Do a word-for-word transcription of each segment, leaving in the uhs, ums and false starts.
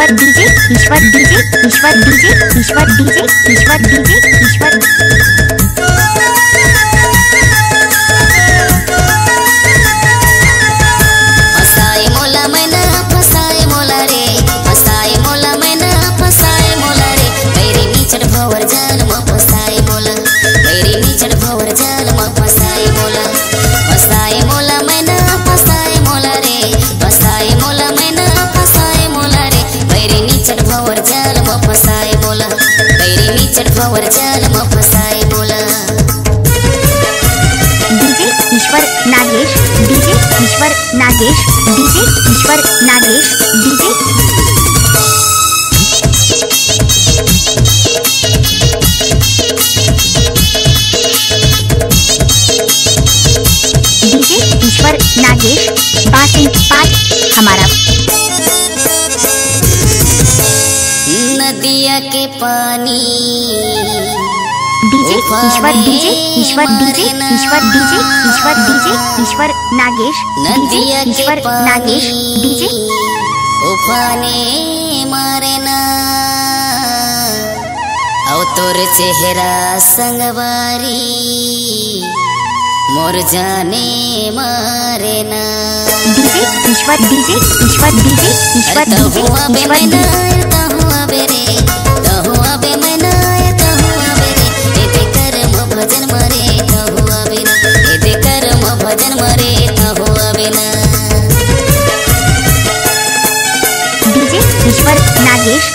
ईश्वर डीजे, ईश्वर डीजे, ईश्वर डीजे, ईश्वर डीजे, ईश्वर डीजे, ईश्वर। फसाए मोला मैना, फसाए मोला रे, फसाए मोला मैना, फसाए मोला रे। बैरी निचट भवर जाल म फसाए मोला, बैरी निचट भवर जाल म फसाए मोला। फसाए मोला मैना, फसाए मोला रे, फसाए मोला मैना, फसाए मोला रे। बैरी निचट भवर जाल म फसाए मोला, बैरी निचट भवर जाल म फसाए मोला। डीजे ईश्वर नागेश, डीजे ईश्वर नागेश, डीजे ईश्वर नागेश, डीजे। डीजे ईश्वर नागेश, बासिंग पाठ हमारा। नदिया के पानी डीजे ईश्वर, डीजे ईश्वर, डीजे ईश्वर, डीजे ईश्वर, डीजे ईश्वर नागेश, डीजे ईश्वर नागेश, डीजे। उफाने मारे ना, अउ तोर चेहरा संगवारी मोर जाने मारे ना। डीजे ईश्वर, डीजे ईश्वर, डीजे ईश्वर, डीजे ईश्वर, डीजे। तहु आबे रे, तहु आबे मैना, तहु आबे रे। ए दे कर म भजन मरे, तहु आबे ना। ए दे कर म भजन मरे, तहु आबे ना। डीजे ईश्वर नागेश,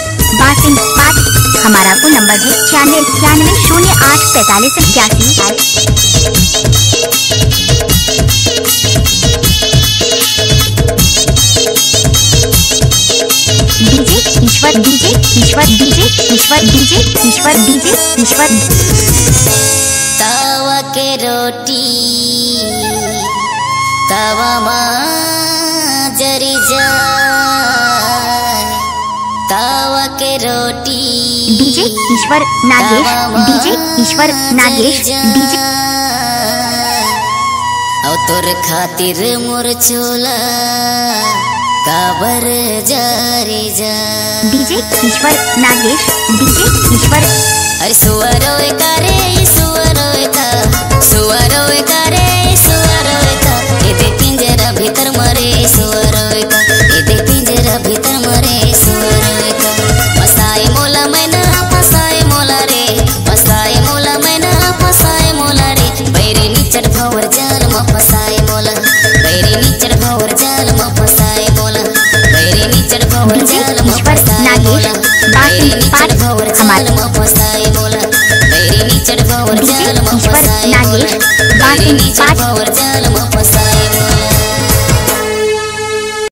बासिंग पाठ हमारा। फोन नंबर है छियानवे इक्यानवे शून्य आठ पैंतालीस इक्यासी। डीजे ईश्वर, डीजे ईश्वर, डीजे ईश्वर, डीजे ईश्वर, डीजे ईश्वर। तावा के रोटी तावा मा जरी जाए, तावा के रोटी। डीजे ईश्वर नागेश, डीजे ईश्वर नागेश, डीजे। अउ तोर खातिर मोर चोला काबर जरी जाए। डीजे ईश्वर नागेश, डीजे ईश्वर। अरे सुअरोए का रे, सुअरोए का, सुअरोए का रे, सुअरोए का। ए दे पिंजरा भीतर मरे सुअरोए का, ए दे पिंजरा भीतर मरे सुअरोए का। फसाए मोला मैना, फसाए मोला रे, फसाए मोला मैना, फसाए मोला रे। बैरी निचट भंवर जाल म फसाए मोला, बैरी निचट भंवर जाल म फसाए मोला, बैरी निचट भंवर जाल म फसाए मोला, बैरी निचट भंवर जाल म फसाए मोला, बैरी निचट भंवर जाल म फसाए मोला, बैरी निचट भंवर जाल म फसाए